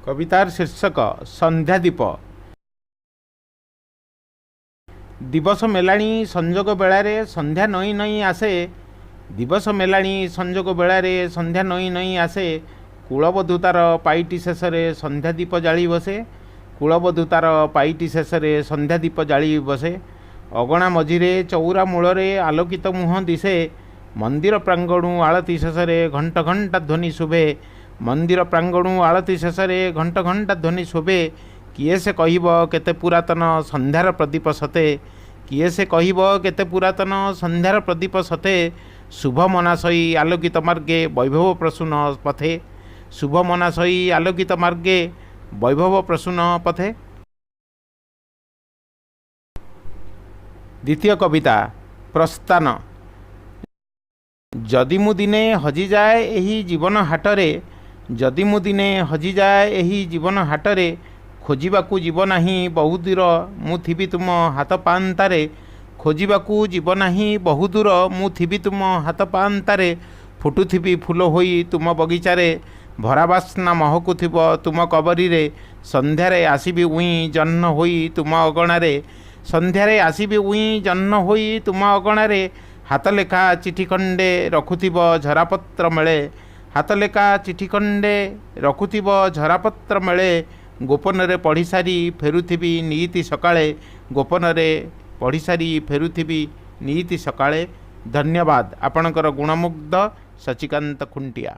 କବିତାର ଶୀର୍ଷକ ସନ୍ଧ୍ୟାଦୀପ। ଦିବସ ମେଲାଣି ସଂଯୋଗ ବେଳାରେ ସନ୍ଧ୍ୟା ନଇଁ ନଇଁ ଆସେ। ଦିବସ ମେଲାଣି ସଂଯୋଗ ବେଳାରେ ସନ୍ଧ୍ୟା ନଇଁ ନଇଁ ଆସେ। କୁଳବଧୂ ତାର ପାଇଟି ଶେଷରେ ସନ୍ଧ୍ୟାଦୀପ ଜାଳି ବସେ। କୁଳବଧୂ ତାର ପାଇଟି ଶେଷରେ ସନ୍ଧ୍ୟାଦୀପ ଜାଳି ବସେ। ଅଗଣା ମଝିରେ ଚଉରା ମୂଳରେ ଆଲୋକିତ ମୁହଁ ଦିଶେ। ମନ୍ଦିର ପ୍ରାଙ୍ଗଣୁ ଆଳତି ଶେଷରେ ଘଣ୍ଟ ଘଣ୍ଟା ଧ୍ୱନି ଶୁଭେ। ମନ୍ଦିର ପ୍ରାଙ୍ଗଣୁ ଆଳତି ଶେଷରେ ଘଣ୍ଟ ଘଣ୍ଟା ଧ୍ୱନି ଶୁଭେ। କିଏ ସେ କହିବ କେତେ ପୁରାତନ ସନ୍ଧ୍ୟାର ପ୍ରଦୀପ ସତେ? କିଏ ସେ କହିବ କେତେ ପୁରାତନ ସନ୍ଧ୍ୟାର ପ୍ରଦୀପ ସତେ? ଶୁଭ ମନାସଇ ଆଲୋକିତ ମାର୍ଗେ ବୈଭବ ପ୍ରସୂନ ପଥେ। ଶୁଭ ମନାସଇ ଆଲୋକିତ ମାର୍ଗେ ବୈଭବ ପ୍ରସୂନ ପଥେ। ଦ୍ୱିତୀୟ କବିତା ପ୍ରସ୍ଥାନ। ଯଦି ମୁଁ ଦିନେ ହଜିଯାଏ ଏହି ଜୀବନ ହାଟରେ, ଯଦି ମୁଁ ଦିନେ ହଜିଯାଏ ଏହି ଜୀବନ ହାଟରେ, ଖୋଜିବାକୁ ଯିବ ନାହିଁ ବହୁଦୂର, ମୁଁ ଥିବି ତୁମ ହାତ ପାଆନ୍ତାରେ। ଖୋଜିବାକୁ ଯିବ ନାହିଁ ବହୁଦୂର, ମୁଁ ଥିବି ତୁମ ହାତ ପାଆନ୍ତାରେ। ଫୁଟୁଥିବି ଫୁଲ ହୋଇ ତୁମ ବଗିଚାରେ, ଭରା ବାସ୍ନା ମହକୁଥିବ ତୁମ କବରୀରେ। ସନ୍ଧ୍ୟାରେ ଆସିବି ଉଇଁ ଜହ୍ନ ହୋଇ ତୁମ ଅଗଣାରେ। ସନ୍ଧ୍ୟାରେ ଆସିବି ଉଇଁ ଜହ୍ନ ହୋଇ ତୁମ ଅଗଣାରେ। ହାତଲେଖା ଚିଠି ଖଣ୍ଡେ ରଖୁଥିବ ଝରାପତ୍ର ମେଳେ। ହାତଲେଖା ଚିଠି ଖଣ୍ଡେ ରଖୁଥିବ ଝରାପତ୍ର ମେଳେ। ଗୋପନରେ ପଢ଼ିସାରି ଫେରୁଥିବି ନିଇତି ସକାଳେ। ଗୋପନରେ ପଢ଼ିସାରି ଫେରୁଥିବି ନିଇତି ସକାଳେ। ଧନ୍ୟବାଦ। ଆପଣଙ୍କର ଗୁଣମୁଗ୍ଧ ସଚିକାନ୍ତ ଖୁଣ୍ଟିଆ।